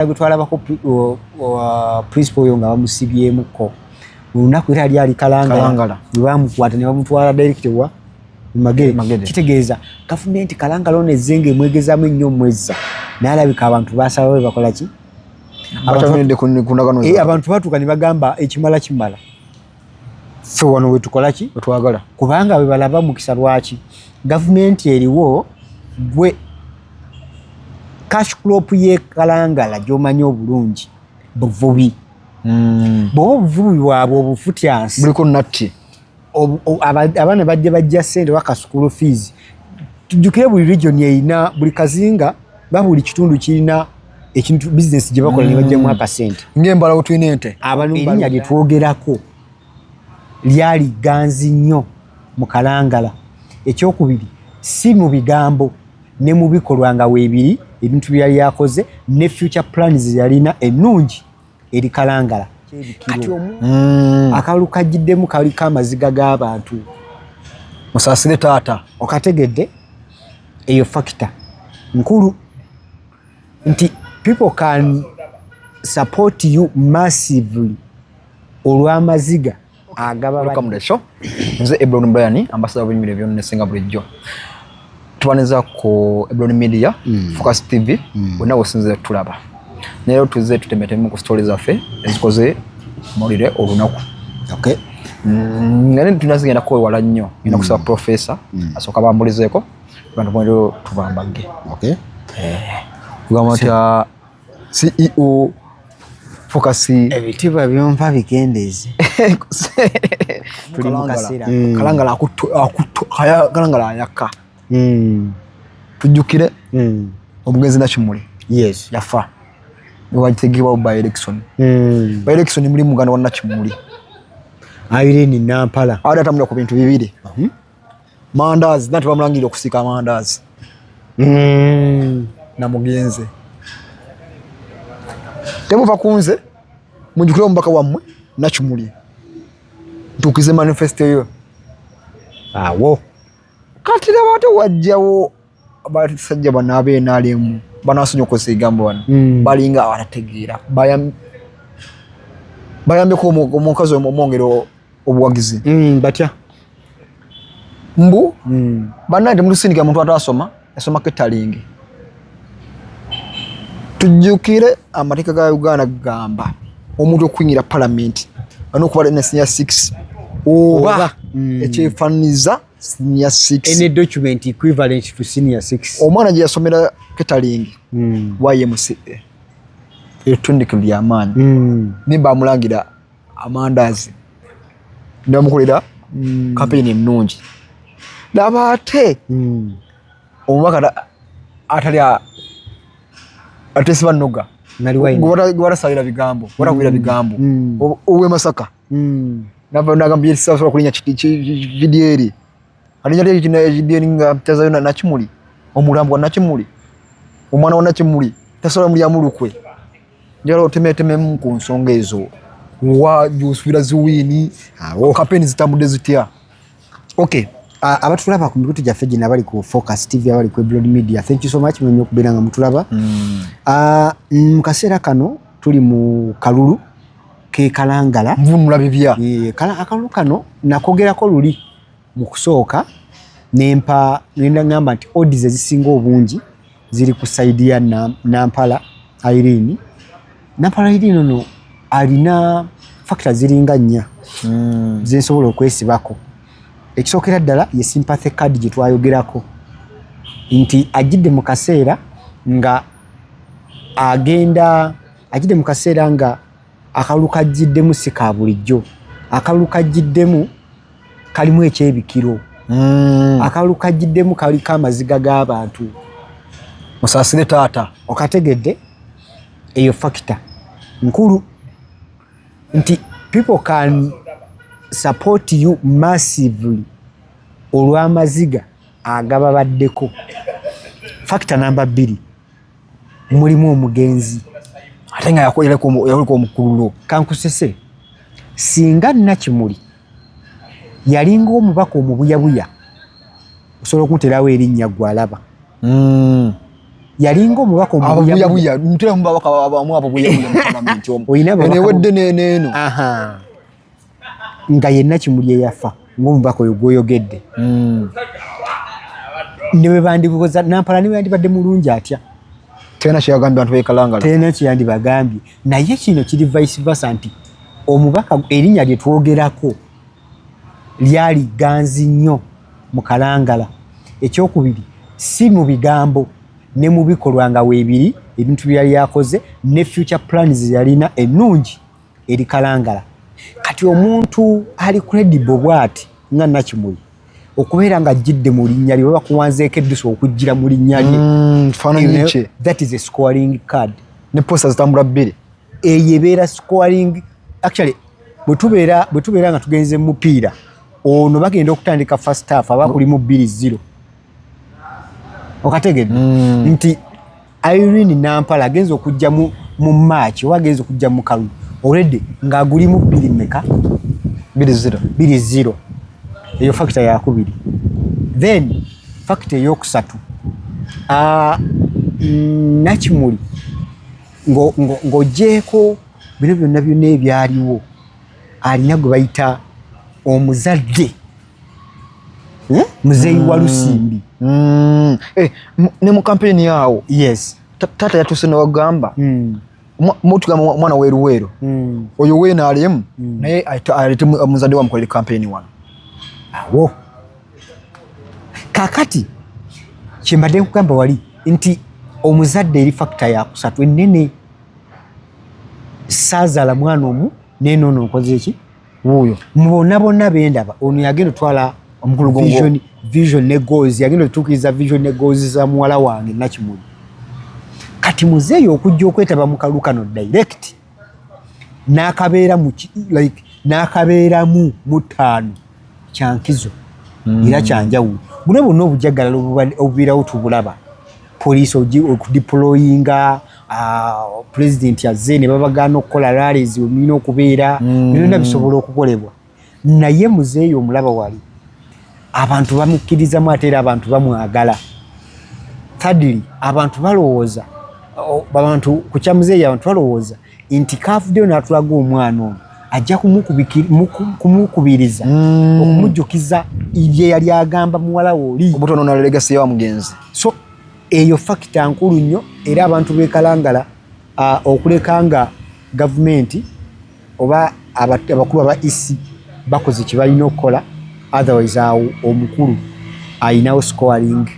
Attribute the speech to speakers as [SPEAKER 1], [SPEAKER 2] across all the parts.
[SPEAKER 1] Gwe twalabako principal oyo nga bamusibyemuko olunaku era yali ali Kalangala, bwe bamukwata ne bamutwala direct wa Magere. Kitegeeza gavumenti Kalangala ono ezze nga emwegezaamu ennyo omwezza, naye alabika abantu basalawo be bakola ki? Abantu batuuka ne bagamba ekimala kimala, ffe wano wetukola ki?
[SPEAKER 2] Wetwagala.
[SPEAKER 1] Kubanga bwe balaba mukisa. Lwaki gavumenti eriwo? Gwe cash crop ye Kalangala gy'omanyi obulungi buvubi. Bw'oba obuvubi bwabwe obufutyansi
[SPEAKER 2] buliko natti.
[SPEAKER 1] Abaana bajja bajja sente baka school fees. Tujjukire buli region erina, buli kazinga ba buli kitundu kirina ekintu, business gye bakola ne bajjamu akasente.
[SPEAKER 2] Ng'embalawo tulina ente.
[SPEAKER 1] Erinnya lye twogerako lyali ganzi nnyo mu Kalangala. Ekyokubiri, si mu bigambo ne mu bikolwa nga weebiri, ebintu bye yali akoze ne future plans ze yalina ennungi eri Kalangala. Kati akalulu kajjiddemu kaliko amaziga g'abantu.
[SPEAKER 2] Musaasire taata.
[SPEAKER 1] Okategedde? Eyo factor nkulu nti people can support you massively olw'amaziga agaba.
[SPEAKER 2] Welcome to the show. Nze Ebron Brian, ambassador w'ebimiro ebyonnesenga bulijjo. Tubaniriza ku Ebron Media, Focus TV, wonna wosinzira tulaba. Leero tuzze tutemetemu ku story zaffe ezikoze mawulire olunaku. Nga tulina zigenda kwewala nnyo. Ngenda kusaba professor asooka bambulizeeko bantu bwero tubambagge. Kugamba otya CEO Focus?
[SPEAKER 1] Ebitiibwa byompa bikendeeze, tuli mu kaseera.
[SPEAKER 2] Kalangala Kalangala ayaka. Tujjukire omugenzi Nakimuli yafa newategebwawo by election. By election muli muganda wa Nakimuli.
[SPEAKER 1] Irene Nampala.
[SPEAKER 2] Abadde atambulira ku bintu bibiri, mandaazi, nanti bamulangirira okusiika amandaazi namugenze. Temuva ku nze, mujjukire omubaka wammwe Nakimuli, ntuukize manifesto yo.
[SPEAKER 1] Awo.
[SPEAKER 2] Kati laba ate wajjawo abasajja bano ab'NRM banasonyi okukozesa ebigambo bano, balinga abatategeera. Bayambyeko omukazi omwongera obuwagizi.
[SPEAKER 1] Batya?
[SPEAKER 2] Mbu bannange temutusindika muntu atasoma, yasoma catering. Tujjukire amateeka ga Uganda gagamba omuntu okuyingira palamenti alina okuba ne senior 6 oba
[SPEAKER 1] Oba.
[SPEAKER 2] Ekyefaananiza senior 6.
[SPEAKER 1] Any document equivalent to senior 6.
[SPEAKER 2] Omwana gye yasomera catering, YMCA, etundikiro lyamaanyi, naye bamulangira amandaazi nebamukolera kampeyini ennungi. Laba ate omubaka atali atesiba noga
[SPEAKER 1] Nali wine.
[SPEAKER 2] gwe batasalira bigambo, batakulira bigambo, ow'e Masaka, nava nagamba sasobola kulinya kidyeri, alinya kidyeri nga tazayo Nakimuli, omulambo gwa Nakimuli, omwana wa Nakimuli tasobola mulyamu lukwe. Njagala otemetememu ku nsonga ezo, wa gyosubira ziwiini?
[SPEAKER 1] Awo.
[SPEAKER 2] Kampeni zitambudde zitya?
[SPEAKER 1] Okay. Abatulaba ku mikutu gyaffe gino, abali ku Focus TV, abali ku Eblood Media, thank you so much mwenye okubeera nga mutulaba. Mu kaseera kano tuli mu kalulu ke Kalangala.
[SPEAKER 2] Nvunula bibya.
[SPEAKER 1] Akalulu kano nakogerako luli mu kusooka nempa ngenda ngamba nti odds ezisinga obungi ziri ku side ya Nampala Irene. Nampala Irene ono alina factor ziringa nnya zensobola okwesibako. Ekisookera ddala ye sympathy card gye twayogerako nti ajjidde mu kaseera nga agenda, ajjidde mu kaseera nga akalulu kajjiddemu si ka bulijjo. Akalulu kajjiddemu kalimu ekyebikiro. Akalulu kajjiddemu kaliko amaziga g'abantu.
[SPEAKER 2] Musaasire taata.
[SPEAKER 1] Okategedde? Eyo factor nkulu nti people can support you massively olw'amaziga agababaddeko. Factor namba 2, mulimu omugenzi.
[SPEAKER 2] Ate nga yakolerako omukululo.
[SPEAKER 1] Kankusese, singa Nakimuli yalinga omubaka omubuyabuya, osobola okunterawo erinnya gwalaba. Yalinga omubaka
[SPEAKER 2] omubuyabuya, ntera mubaka abamu ababuyabuya mu parliament omwo.
[SPEAKER 1] Olina ababaka
[SPEAKER 2] Eno ewedde n'eno.
[SPEAKER 1] Aha. Nga yenna Kimuli eyafa ng'omubaka oyo gw'oyogedde. Ne bwe bandikoza Nampala, ne bwe yandibadde mulungi atya,
[SPEAKER 2] Tena kyeyagambye abantu b'ekalangala.
[SPEAKER 1] Terina kyeyandibagambye. Naye kino kiri vice versa, nti omubaka erinnya lye twogerako lyali ganzi nnyo mu Kalangala. Ekyokubiri, si mu bigambo, ne mu bikolwa nga weebiri, ebintu bye yali yakoze ne future plans yalina ennungi eri Kalangala. Kati omuntu ali credible bw'ati nga Nakimuli okubeera nga ajjidde mu linnya lye, baba kuwanzeeko eddusu okujjira mu linnya lye,
[SPEAKER 2] Kifaananyi kye.
[SPEAKER 1] That is a scoring card.
[SPEAKER 2] Ne poster zitambula bbiri.
[SPEAKER 1] Eyo ebeera scoring. Actually, bwe tubeera nga tugenze mu mupiira ono, bagenda okutandika first half aba kulimu 2-0. Okategedde nti Irene Nampala agenza okujja mu match oba agenza okujja mu kalulu, already ng'agulimu bbiri meka?
[SPEAKER 2] 2-0.
[SPEAKER 1] 2-0. Eyo factor yakubiri. Then factor eyokusatu, Nakimuli ng'ogyeko bino byonna byonna ebyaliwo, alina gwe bayita omuzadde, eh? Muzeeyi wa Lusimbi.
[SPEAKER 2] Eh, ne mu kampeyini awo taata yatuuse newagamba mutugamba omwana weruweero oyo weenaalemu, naye aleete muzadde wamukolere kampeyini wano.
[SPEAKER 1] Awo kakati kyembadde nkugamba wali nti omuzadde eri factor yakusatu ennene. Saazaala mwana omu, nenoono nkoze eki?
[SPEAKER 2] Wuuyo.
[SPEAKER 1] Mu bonna bonna bendaba, ono yagenda otwala
[SPEAKER 2] Omukulu gongo.
[SPEAKER 1] vision ne goals, yagenda otuukiriza vision ne goals za muwala wange Nakimuli. Kati muzeeyi okujja okwetaba mu kalulu kano direct n'akabeera mu like n'akabeeramu mu ttaano, kyankizo era kyanjawulo. Buno bwonna obujagalalo obubeerawo tubulaba, poliisi okudeployinga, pulezidenti azze ne babagaana okukola rallies wemulina okubeera, byonna bisobola okukolebwa. Naye muzeeyi omulaba wali, abantu bamukkirizamu, ate era abantu bamwagala. Thirdly, abantu balowooza abantu ku kya muzeeyi, abantu balowooza nti kavuddeyo n'atulaga omwana ono ajja kumukubiriza okumujjukiza bye yali agamba muwala we oli.
[SPEAKER 2] Obutonoona legacy ya mugenzi.
[SPEAKER 1] So eyo factor nkulu nnyo. Era abantu b'e Kalangala, okuleka nga gavumenti oba abakulu aba EC bakoze kye balina okukola, otherwise awo omukulu ayinawo scoring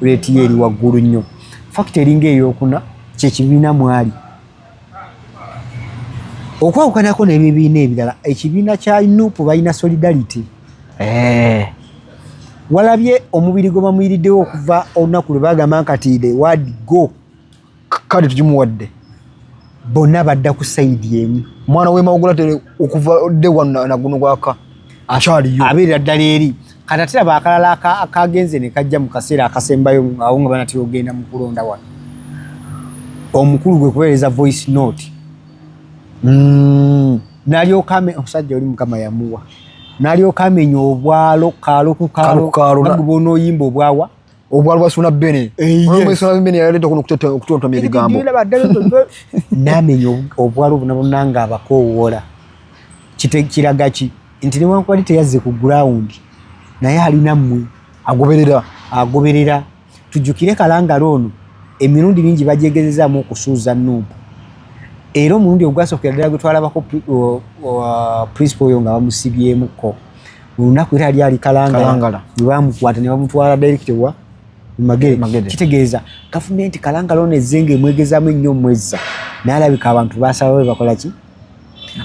[SPEAKER 1] rate ye eri waggulu nnyo. Factor eringa eyokuna, kyekibiina mwali okwawukanako n'ebibiina ebirala, ekibiina kya NUP balina solidarity. Walabye omubiri gwe bamuyiriddewo okuva olunaku lwe bagamba kati the word go.
[SPEAKER 2] Kadi tugimuwadde.
[SPEAKER 1] Bonna badda ku side emu.
[SPEAKER 2] Omwana w'emawugula tere okuva day one naguno gwaka akyaliyo.
[SPEAKER 1] Abeerera ddala eri. Kati ate laba akalala akagenze ne kajja mu kaseera akasembayo awo nga banatera okugenda mu kulonda wano, omukulu gwe kuweereza voice note. N'alyoka omusajja oli Mukama yamuwa, n'alyoka amenya obwalo kaalo ku
[SPEAKER 2] Kaalo
[SPEAKER 1] kaalo
[SPEAKER 2] ku kaalo,
[SPEAKER 1] nga gwe bw'onooyimba obwawa.
[SPEAKER 2] Obwalo bwa Suna Bene.
[SPEAKER 1] Yes.
[SPEAKER 2] Suna Bene yaleeta kuno okutontomya ebigambo.
[SPEAKER 1] N'amenya obwalo buna bonna nga abakoowoola. Kiraga ki? Nti newankubadde teyazze ku ground, naye alina mmwe.
[SPEAKER 2] Agoberera.
[SPEAKER 1] Agoberera. Tujjukire Kalangala ono emirundi mingi bagyegezezaamu okusuuza NUP, era omulundi ogwasookera ddala gwe twalabako principal oyo nga bamusibyemuko olunaku, era yali ali Kalangala.
[SPEAKER 2] Kalangala.
[SPEAKER 1] Bwe bamukwata ne bamutwala direct wa Magere.
[SPEAKER 2] Magere.
[SPEAKER 1] Kitegeeza gavumenti Kalangala ono ezze nga emwegezaamu ennyo omwezza, naye alabika abantu basaba bwe bakola ki?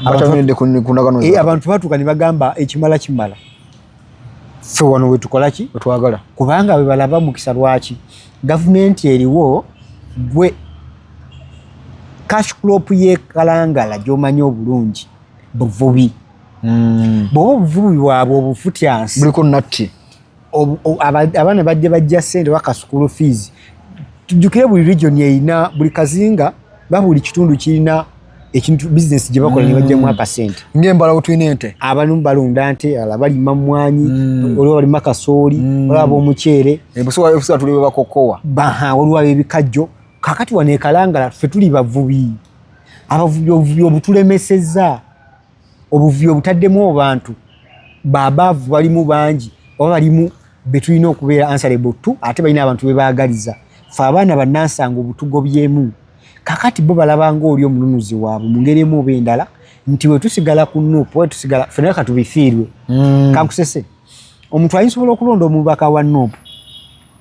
[SPEAKER 2] Batamenyedde ku ndagaano zaabwe.
[SPEAKER 1] Abantu batuuka ne bagamba ekimala kimala, ffe wano wetukola ki?
[SPEAKER 2] Wetwagala.
[SPEAKER 1] Kubanga bwe balaba mukisa, lwaki gavumenti eriwo gwe cash crop ye Kalangala gy'omanyi obulungi buvubi. Bw'oba obuvubi bwabwe obufutyansi
[SPEAKER 2] buliko natti.
[SPEAKER 1] Abaana bajja bajja sente baka school fees. Tujjukire buli region erina, buli kazinga ba buli kitundu kirina ekintu business gye bakola ne bajjamu akasente.
[SPEAKER 2] Ng'embala tulina ente.
[SPEAKER 1] Abamu balunda nte, abalala balima mmwanyi, waliwo balima kasooli, waliwo ab'omuceere.
[SPEAKER 2] Ebusoga tuli bakokowa.
[SPEAKER 1] Baha, waliwo ab'ebikajjo. Kakati wano ekalangala ffe tuli bavubi, abavubi obuvubi obutulemesezza, obuvubi obutaddemu abantu babaavu balimu bangi oba balimu betulina okubeera answerable to, ate balina abantu bebaagaliza. Fe abaana bannansanga obutugobyemu. Kakati bo balabanga oli omununuzi waabwe mu ngeri emu oba endala, nti we tusigala ku NUP, we tusigala ffenna katubifiirwe. Kankusese, omuntu ayinsobola okulonda omubaka wa NUP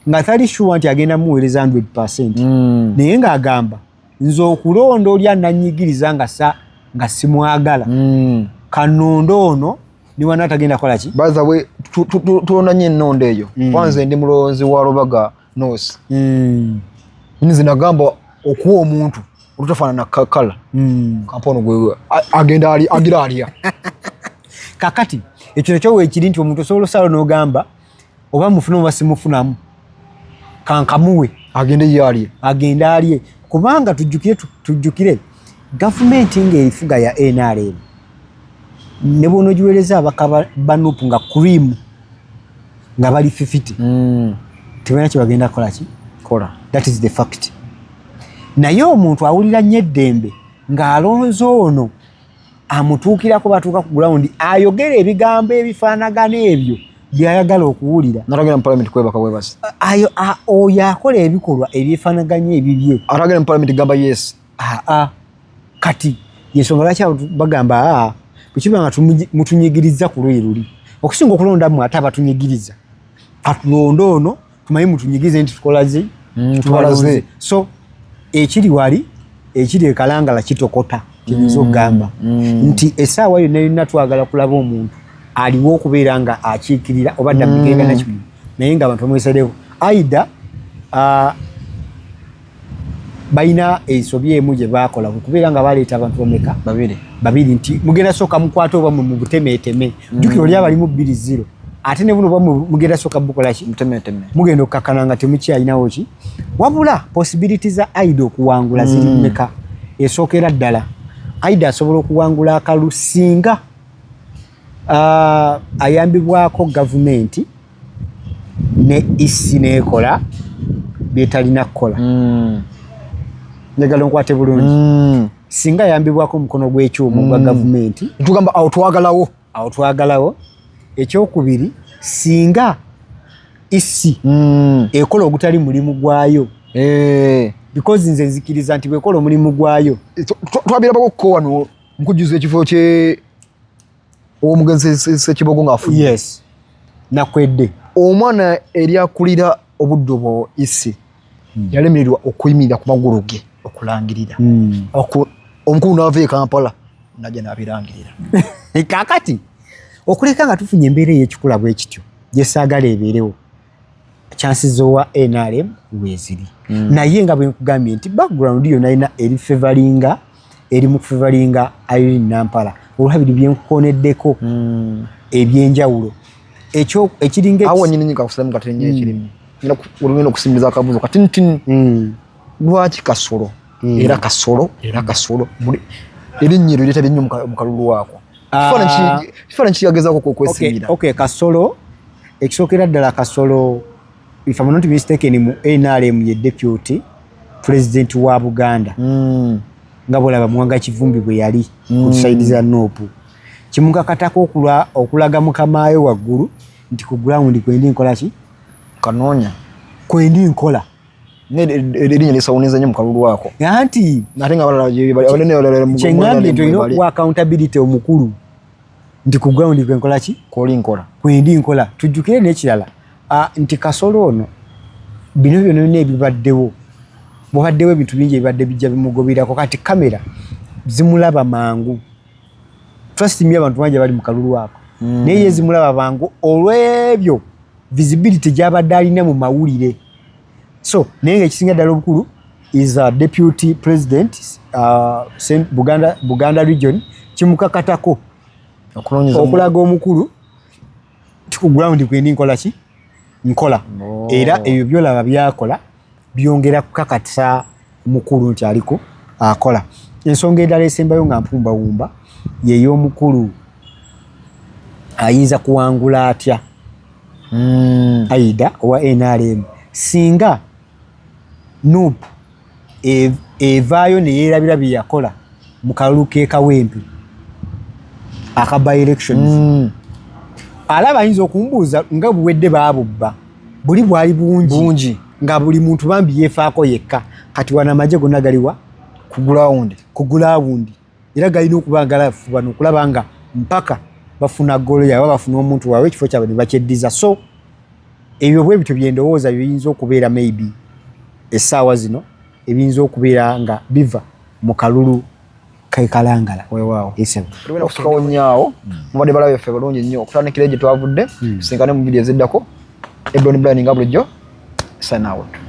[SPEAKER 1] nga tali sure nti agenda muweereza 100%, naye ng'agamba nze okulonda oli ananyigiriza nga sa nga simwagala, kanondo ono niwana atagenda kukola ki.
[SPEAKER 2] By the way, tulonda nnyo ennonda eyo. Kwanza ndi mulonzi wa Rubaga North. Nze nagamba okuwa omuntu olutafaanana kakala kampono gwe agenda ali agira alya.
[SPEAKER 1] Kakati ekyo nakyo weekiri nti omuntu osobola osala n'ogamba oba mufune oba simufunamu, kankamuwe
[SPEAKER 2] agende ye alye.
[SPEAKER 1] Agende alye, kubanga tujjukire gavumenti ng'erifuga ya NRM ne bw'onogiweereza abaka ba NUP nga cream nga bali 50, tebalina kye bagenda kukola ki.
[SPEAKER 2] Kola.
[SPEAKER 1] That is the fact. Naye omuntu awulira nnyo eddembe ng'alonze ono amutuukirako, batuuka ku ground ayogera ebigambo ebifaanagana ebyo byayagala okuwulira.
[SPEAKER 2] Natagenda mu parliament kwebaka bwebasi.
[SPEAKER 1] Ayo oyo akola ebikolwa ebyefaanaganya ebibye.
[SPEAKER 2] Atagenda mu parliament gamba yes.
[SPEAKER 1] Aa, kati yensonga lwaki abantu bagamba aa bwekiba nga mutunyigiriza ku luyi luli okusinga okulondamu ate abatunyigiriza, katulonde ono tumanyi mutunyigirize nti tukola zi
[SPEAKER 2] Tubalonze.
[SPEAKER 1] So ekiri wali ekiri ekalangala kitokota, kiyinza okugamba nti essaawa yonna yonna twagala kulaba omuntu aliwo okubeera nga akiikirira oba ddamigenda nakimu, naye nga abantu bamwesadewo aida balina ensobi emu gye baakola okubeera nga baleeta abantu bameka?
[SPEAKER 2] Babiri.
[SPEAKER 1] Babiri, nti mugenda sooka mukwate oba mu butemeeteme. Jjukira oli abalimu 2-0, ate ne buno bwamwe mugenda sooka bukola ki?
[SPEAKER 2] Mutemeeteme.
[SPEAKER 1] Mugenda okukakkana nga temukyalinawo ki. Wabula possibility za Aida okuwangula ziri mmeka? Esookera ddala, Aida asobola okuwangula akalu singa ayambibwako gavumenti ne EC neekola byetalina kukola. Njagala onkwate bulungi. Singa ayambibwako omukono gw'ekyuma ogwa gavumenti.
[SPEAKER 2] Tugamba awo twagalawo.
[SPEAKER 1] Awo twagalawo. Ekyokubiri, singa EC ekola ogutali mulimu gwayo, because nze nzikiriza nti bwekola omulimu gwayo.
[SPEAKER 2] Twabirabako ko wano nkujjuza ekifo kye omugenzi Ssekibogo ng'afudde.
[SPEAKER 1] Yes, nakwedde.
[SPEAKER 2] Omwana eri akulira obudde bwo EC yalemererwa okuyimirira ku magulu ge okulangirira. Omukulu n'ava e Kampala najja n'abirangirira.
[SPEAKER 1] Kakati okuleka nga tufunye embeera ey'ekikula bwe kityo gyesaagala ebeerewo, chances zowa NRM weeziri. Naye nga bwe nkugambye nti background yonna yina eri favoringa, eri mu kufavoringa Irene Nampala olwabiri byenkukoneddeko ebyenjawulo ekyo ekiringa
[SPEAKER 2] Awo nyini nyini kakusalamu kati nnyo ekirimu olugenda okusimbiza akabuzo kati nti lwaki Kasolo era Kasolo era Kasolo erinnya eryo lyetabye nnyo mu kalulu waako? Kifaananyi kiyagezaako okwesimira.
[SPEAKER 1] Okay, Kasolo, ekisookera ddala Kasolo, if I'm not mistaken, mu NRM ye deputy president wa Buganda, nga bwolaba Muwanga Kivumbi bwe yali ku side za NUP. Kimukakatako okulaga mukamaayo waggulu nti ku ground kwendi nkola ki?
[SPEAKER 2] Kanoonya.
[SPEAKER 1] Kwendi nkola.
[SPEAKER 2] Erinnya lisawuniza nnyo mu kalulu ako.
[SPEAKER 1] Anti
[SPEAKER 2] ate nga abalala
[SPEAKER 1] kyeŋŋambye nti olina okuwa accountability omukulu nti ku ground kwenkola ki?
[SPEAKER 2] Koli nkola.
[SPEAKER 1] Kwendi nkola. Tujjukire n'ekirala nti Kasolo ono bino byonna byonna ebibaddewo, bubaddewo ebintu bingi ebibadde bijja bimugobirako, kati kamera zimulaba mangu. Trust me, abantu bangi abali mu kalulu ako, naye ye zimulaba mangu olw'ebyo visibility gy'abadde alina mu mawulire. So naye nga ekisinga ddala obukulu is a deputy president Buganda region, kimukakatako okulaga omukulu nti ku ground kwendi nkola ki? Nkola. Era ebyo byolaba byakola byongera kukakatisa mukulu nti aliko akola. Ensonga endala esembayo nga mpumbawumba yey'omukulu ayinza kuwangula atya Aida owa NRM singa NUP evaayo ne yeerabira bye yakola mu kalulu k'e Kawempe aka by elections. Alaba ayinza okumbuuza nga buwedde baabubba, buli bwali bungi,
[SPEAKER 2] Bungi.
[SPEAKER 1] nga buli muntu bambi yeefaako yekka. Kati wano amagye gonna galiwa?
[SPEAKER 2] Ku ground.
[SPEAKER 1] Ku ground, era galina okuba nga galafubana okulaba nga mpaka bafuna golo yaabwe, bafuna omuntu waabwe, ekifo kyabwe ne bakyeddiza. So ebyo bwe bityo byendowooza biyinza okubeera maybe essaawa zino ebiyinza okubeera nga biva mu kalulu kekalangala.
[SPEAKER 2] Weewaawo.
[SPEAKER 1] Esebo.
[SPEAKER 2] Tulina kusukawo nnyo awo. Mubadde balabe baffe bulungi nnyo okutandikira gye twavudde. Tusinkane mu video eziddako. Ebron Brian nga bulijjo, sign out.